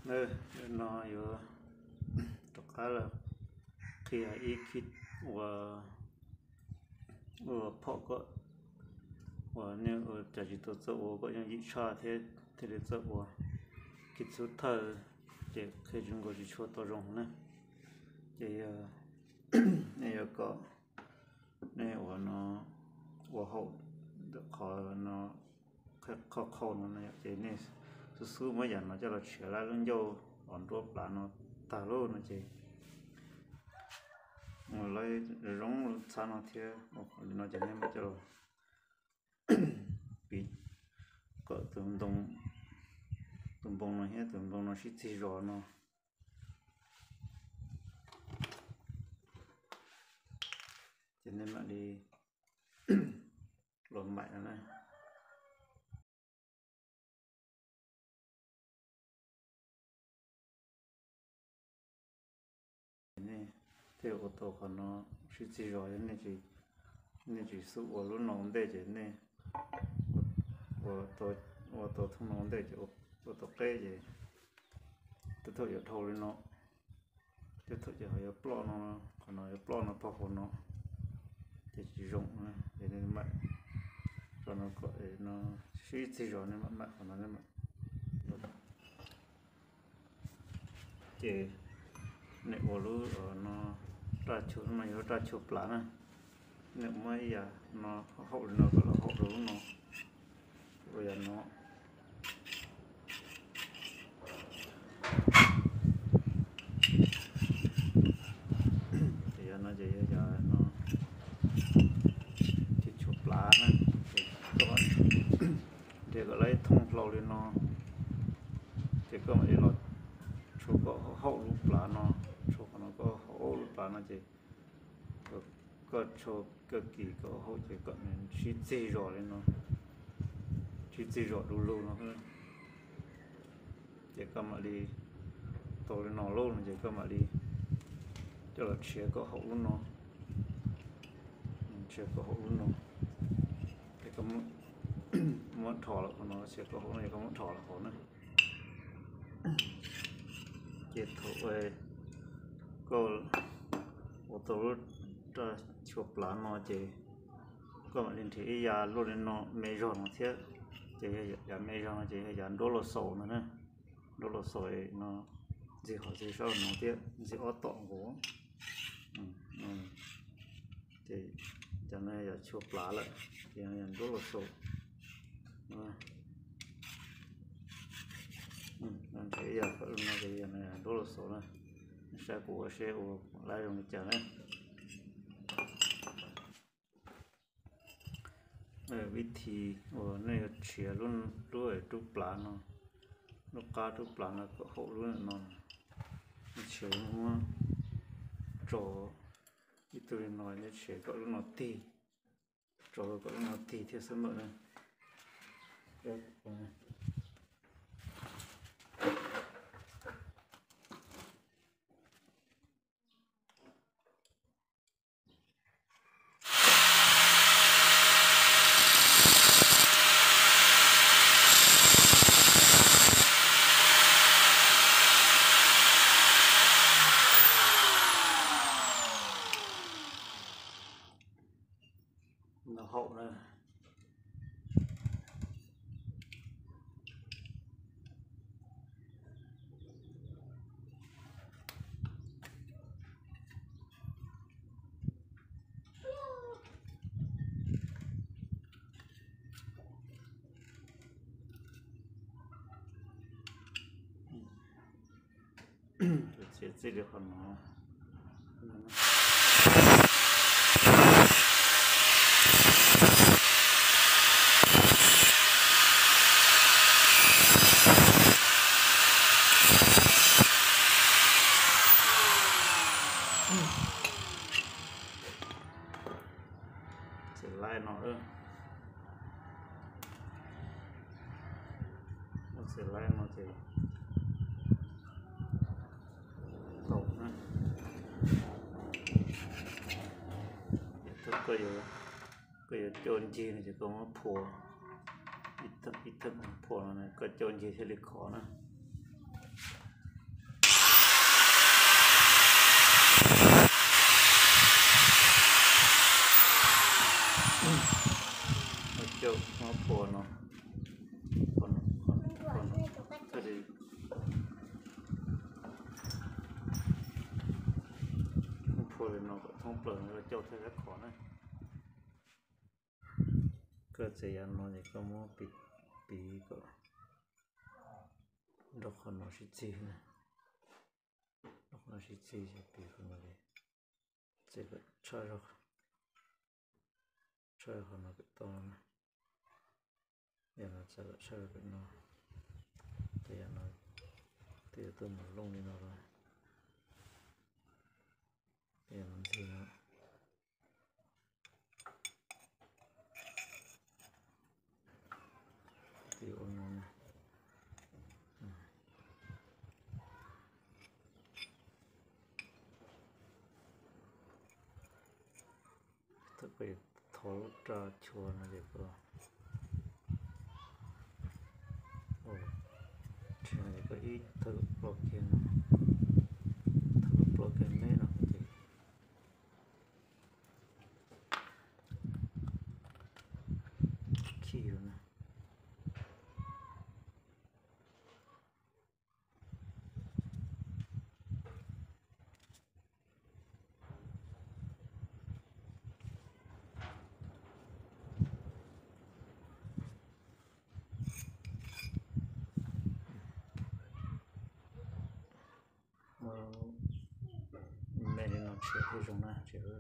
Hnub no yuav rov qab los qhia ib khib ua, ua phom kom uas nej ua cas tsis tau txawj ua kom yooj yim tshaj thiab thiaj li txawj ua. Khib txhub thawj ces qhia tsis nkaus tsis tshua tau zoo na. Ces yog nej yuav kom nej ua no ua haum ntawm qhov no, qhov qhau no na yom, ces nej xub xub muab yam no coj los tshiav lab lub ncauj os nruab plav no tag lawm no ces ua lawv zoo zoo txhab no thiab. Li no ces nej mam coj los piv kom tus ntoo, tus npoo no thiab tus npoo no sib txig zos no. Ces nej mam li los maim no na. Nej thiaj ua tau qhov no sib txig zos. Yog nej tsis xub ua lub no ua ntej ces nej ua tau thooj no ua ntej ces ua tau qeb ces tej thaum yuav dhau li no, tej thaum ces ho yuav ploj no, qhov no yuav ploj no pog hauv no ces tsis zoo na. Ces nej mam tso no kom no sib txig zos, nej mam maim qhov no. Ces nej ua lub no, raj chua no yog lub raj chua plav na. Nej muab ib yam no haum li no kom los haum rau lub no, ua yam no. Ces yog no ces yog yam no, chua plav na. Ces koj nrhiav kom lawv ib thooj hlau li no, ces koj mam li los tshua kom haum lub plav no, tshua qhov no kom haum lub plav no ces koj tshua kawg kis kom haum ces kom sib txig zos li no, sib txig zos du lug no. Ces koj mam li tau li no lauj no ces koj mam li coj los tshiav kom haum lub no, tshiav kom haum lub no. Ces koj muab dhos los qhov no, tshiav kom haum no ces koj muab dhos los hauv na. Ces thaum koj ua tau lub raj chua plav no ces koj mam li nrhiav ib yam luaj li no me zog no thiab. Ces yog yam me zog no ces yog yam nruab los xaus no na. Nruab los xaus no ntxig qhov ntxig sab no thiab ntxig ob tom nkaus. Ces cov no yog chua plav lawm, ces yog nruab los xaus. Nrhiav ib yam no ces yog nruab los xaus na. Saib kuv ua seb ua lab zoo li cas na. Vib thib uas nej yuav tshiav lub rub plav no, lub qab rub plav no kom haum lub no, tshiav muab tso ib tug li no, nej tshiav kom lub no tig, tso kom lub no tig thiab xwb ntawm na. No haum na. Txiav txij li qhov no. Txiav laib no, txiav laib no ces tau na. Koj yuav coj ncig no ces koj muab phua, ib thaj phua no koj coj ncig thiaj li khov na. Li no kom thoob plaws no coj thiaj khov na. Koj txiav yav no ces koj muab piv kom nrog qhov no sib txig na. Nrog qhov no sib txig ces piv qhov no, txiav kom tshaj, tshaj qhov no kom tau na. Yam no txav kom tshaj pem no, ces yam no twb yuav tuaj mus looj li no lawm, ces yam no ntxig no. Twb ua no, thov lub raj chua no ces koj, tsis no ces koj ib thawj ploj kiag no, thawj ploj kiag me no ces khij na. Me li no tshiab thiaj zoo na, tshiab no.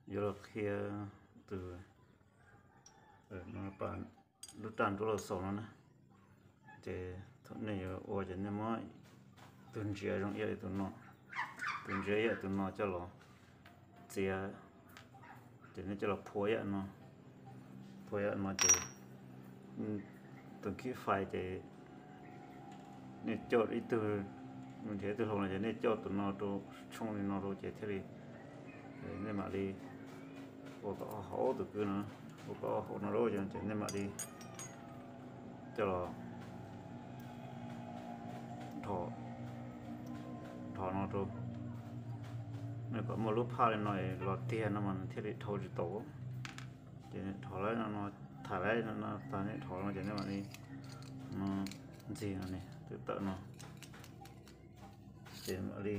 Yuav los qhia tus, lub raj nruab los xaus no na. Ces thaum nej yuav ua ces nej muab tus ntsiav zoo ib yam li tus no, tus ntsiav ib yam tus no coj los txiav, ces nej coj los phua ib yam no, phua ib yam no ces tus khib fais ces nej coj ib tug, nrhiav ib tug hlau no ces nej coj tus no rau, tshooj li no rau ces thiaj li, nej mam li ua kom haum tus kwj no, ua kom haum no rau ces nej mam li coj los dhos, dhos no rau. Nej kom muaj lub phaj li no los tiag no mas nws thiaj li dhau tsis tau. Ces dhos lawm no, no tham lawm no, tag nej dhos no ces nej mam li, no, ntxig no ne, twb tawm no, ces mam li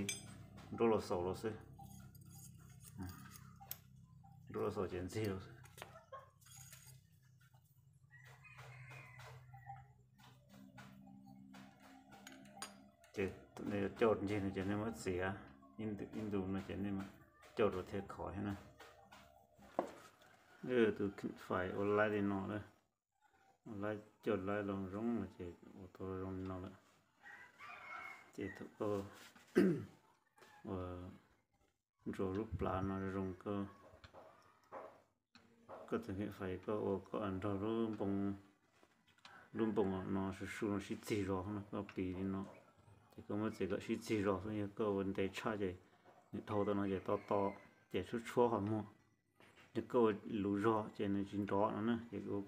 nruab los xaus los xwb. Nruab los xaus ces ntxig los xwb. Ces nej yuav coj ncig no ces nej muab txiav ib ntu no ces nej mam coj rau thiaj khov thiab na. Tus fais ua laib li no lawm, ua laib coj laib los zoo no ces ua tau zoo li no lawm. Ces thaum koj ua ntsuas lub plhav no zoo, koj tus fais koj ua koj nrog lub npoo, lub npoo no su su no sib txig zog no, koj piv li no, ces koj muab txiav kom sib txig zog xwb. Yog koj ua ntev tshaj ces nws dhau tau no ces to to, ces tshuab tshuab qhov muag. Yog koj ua luv zog ces nws tsis nrov no na, ces koj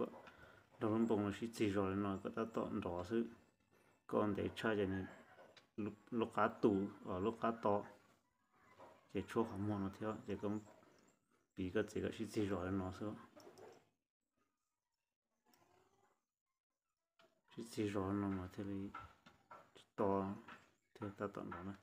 nrog lub npoo no sib txig zog li no kom tab tom nrov xwb. Koj ua ntev tshaj ces nws lub qab tu, lub qab to, ces tshuab qhov muag no thiab. Ces koj piv koj txiav kom sib txig zog li no xwb. Sib txig zog no mas thiaj li tsis to, thiaj tab tom nrov na.